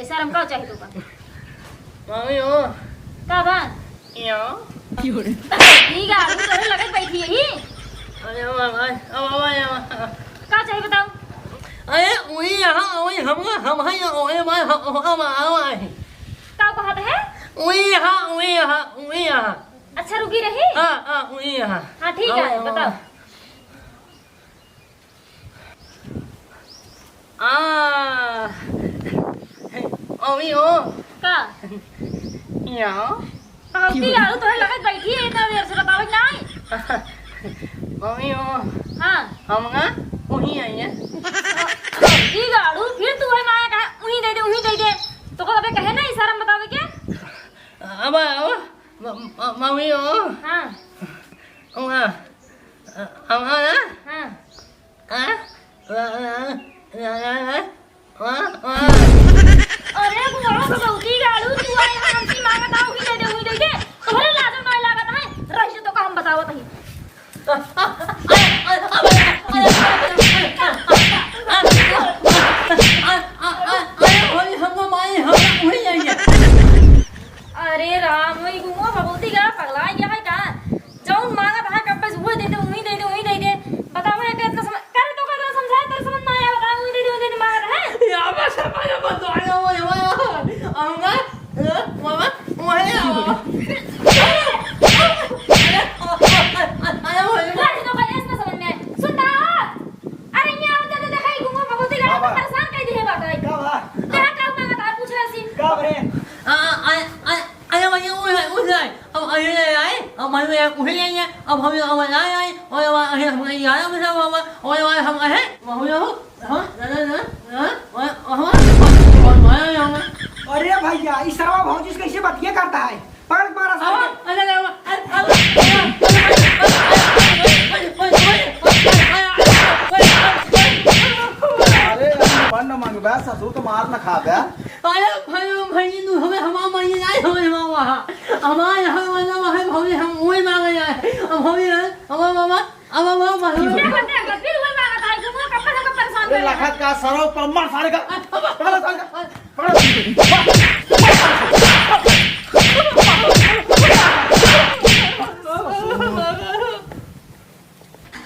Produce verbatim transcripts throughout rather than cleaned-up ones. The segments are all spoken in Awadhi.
ऐसा रंग का चाही तोका? मम्मी हो। का बा? यो। ठीक है, अभी तोरे लगे बैठी है ही। अरे, अब, अब, अब, अब, अब, अब। का चाही बताओ? अरे, उही यहाँ, उही हम, हम हैं, ओए माय, हम, हम, हम, हम हैं। का कहत है? उही यहाँ, उही यहाँ, उही यहाँ। अच्छा, रुकी रही? हाँ, हाँ, उही यहाँ। हाँ, ठीक है, आवा, आवा। बताओ। आ, मम्मी हो। का? या। अब की आलू तोहे लगत बैठी है इतना देर से, बतावे कि नाई? मम्मी हो। हाँ। हम ना उही आई है। की गाड़ू, फिर तू है माया कहा, उही दे दे, उही दे दे। तो को अबे कहे ना इशारा में बतावे के? अब, अब, म-, म-, मम्मी हो। हाँ। उहाँ, अ, हम, हाँ। हाँ। हाँ? हाँ, हाँ, हाँ, हाँ, हाँ, हाँ। अरे बुआ, भगवती गाड़ू, तू आए यहाँ हमसे मांगत आओ, ही दे दे, ही दे दे। तोहरे लाजो नाई लागत है, रही से तो का हम बतावत ही। अरे भाई, हम माई, हम वही आई है। अरे राम, वही गुआ भगवती का पगला गया है का? जौन मांगत है, कब से उहे दे दे, उही दे दे, उही दे दे। बताओ, एके इतना समझ, करे तो का इतना समझाए, तेरे समझ ना आया, बताओ, उही दे दे, उही दे दे, मांगत है। या बस, बस, बस, आया, आया, आया, आऊंगा, ए, मामा, वही आवा। अरे, तो का इतना समझ में आए। सुन ना, अरे, यहाँ आओ, दे दे, देखा, ई गुंगा भगवती का बाबा। परेशान कर दिए बात है। का बा? देखा, का मांगत है, पूछ रहा सी। का बरे? आ, आ, आ, अरे भैया, उठ जाए, उठ जाए। अब अरे आए, अब हम यहाँ उठे जाएंगे, अब हम यहाँ आए, आए, और अब अरे हम यहाँ आए, हम यहाँ, और अब हम अरे, हम, हाँ, ना, ना, ना, हाँ, और, और हम, और माया यहाँ में। अरे भैया, इस सरवा भौजी से कैसे बतिया करता है? पकड़ के मारा सारे। अरे, अरे, अरे, अरे, अरे, अरे, बंड मंगबे, ससुर तो मार न खाबे। अरे भाई, ओ भाई, तू हमें हमार माई नहीं, हमें हमार वहाँ। हमार यहाँ वाला वहाँ, हम, हम वही मांगे जाए। हम, हम, हम, हम, हम, हम, हम, हम, हम, हम। देखो, देखो, फिर वही मांगत है, जो वो कब से हमको परेशान अरे कर रहा है। लखत का सरो पर मार सारे का। अब, अब, पकड़ सारे का। अब, पकड़।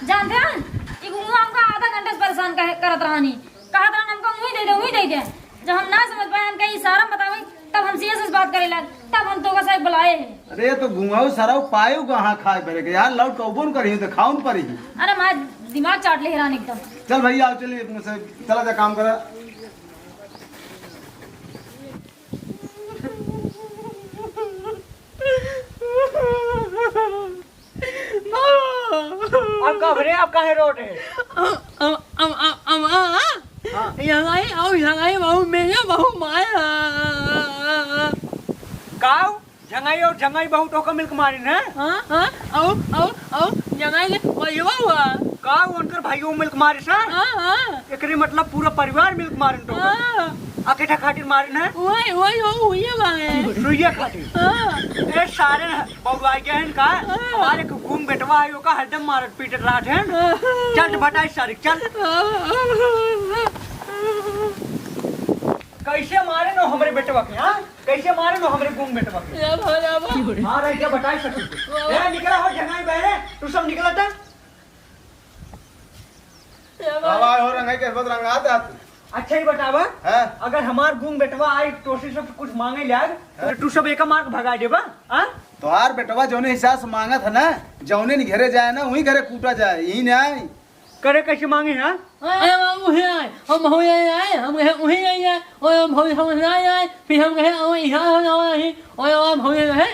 जानते हैं, ई गुंगू हमका आधा घंटे से परेशान कहे, करत रहनी। कहत रहन हमका उही दे दे, उही दे दे। जब हम ना समझ पाए, हमका इशारा में बतावे, तब हमसे ऐसे बात करे लाग, तब हम तोका साहब बुलाए हैं। अरे तो गुंगाऊ सरऊ पायू कहाँ खाए परे के यार, लौट कौबो न करी तो खाउन परी। अरे हमारा दिमाग चाट ले रहन एकदम। चल भैया, आओ चलिए, तुमसे चला जा काम करा। अब का भरे, अब काहे रोट है? अम, अम, अम, अम, अम, आ, आ। हाँ। झंगाई, अउ झंगाई बहू मेरे बहू माया। काऊ? झंगाई अउ झंगाई बहू तोहका मिलके मारिन है? हाँ, हाँ, अउ, अउ, अउ, झंगाई के भइया हुआ। काऊ, उनकर भइयो मिलके मारिस है? हाँ, हाँ। एकरे मतलब पूरा परिवार मिलके मारिन तोहका? हाँ। अकेठा खातिर मारिन है? वही, वही, वही, वही मारे। सुइया खातिर? हाँ। ए सारे बउराई गए हैं का? हाँ। हमारे को गूंग बेटवा है, ओका हरदम मारत पीटत रहत हैं। हाँ। चल, बटाई सारी, चल। हाँ। कैसे मारे नो हमरे बेटवा के, हाँ? कैसे मारे नो हमरे गूंग बेटवा के? या भा, या भा। हाँ, रह जा, बटाई सकी। वाह। ए, निकला हो, जंगाई बहरे, तू सब निकला था। ए बाबा। बाबा हो रंगाई के बद रंगा दा तू। अच्छा ही बतावा, हाँ? अगर हमार गूंग बेटवा आई तोसे सब कुछ मांगे लाग, हाँ? तो तू सब एका मार के भगा देबा, हाँ? तोहार बेटवा जौने हिसाब से मांगत है ना, जौने नि घरे जाए ना, वही घरे कूटा जाए, यही न्याय। करे कैसे मांगे, हाँ? अरे बाबू, हे आए, हम हो आए, आए, हम कहे, उही आए, आए, और हम हो, हम ना आए, आए, फिर हम कहे, ओ, यहाँ हो, ना आए, और हम हो आए, हैं?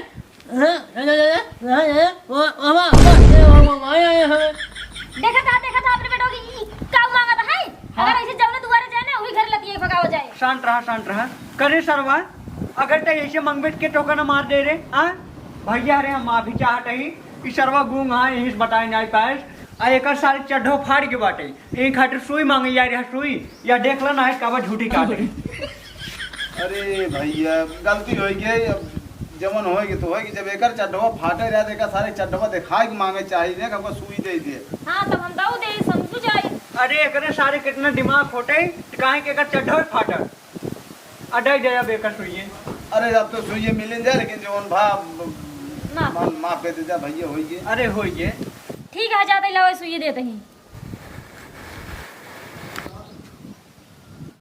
देखा था, देखा था अपने बेटवा की, ई का मांगत है? हाँ। अगर ऐसे जौने दुआरे जाए ना, वही घर लतिया भगावा जाए। शांत रहा, शांत रहा। करे सरवा, अगर ते ऐसे मंगबे के टोका न मार दे रे, हाँ? भैया रे, हम माफी चाहत हई, ई सरवा गूंग हाँ, यहीं से बताए नाई पाएस। आ एकर सारे चड्ढो फाड़ के बाटे, यही खातिर सुई मांगे जा रहा, सुई। या देख ला ना है, काबा झूठी काटे। अरे भैया, गलती होइ गई, अब जवन होइ गई तो होइ गई। जब एकर चड्ढवा फाटे रहा, तो एकर सारे चड्ढवा दिखाए के मांगे चाहिए, देख, हमको सुई दे दे। हाँ, तब हम दऊ दे, समझू जाए। अरे, एकरे सारे कितना दिमाग खोटे, तो काहे के एकर चड्ढवा फाटल? अडै दे अब एक सुइये। अरे, अब तो सुइये मिलिन जा, लेकिन जौन भा ना। माफ कर दे जा भैया, होइए। अरे, होइए। ठीक है, जाते लाओ सुइये देते ही।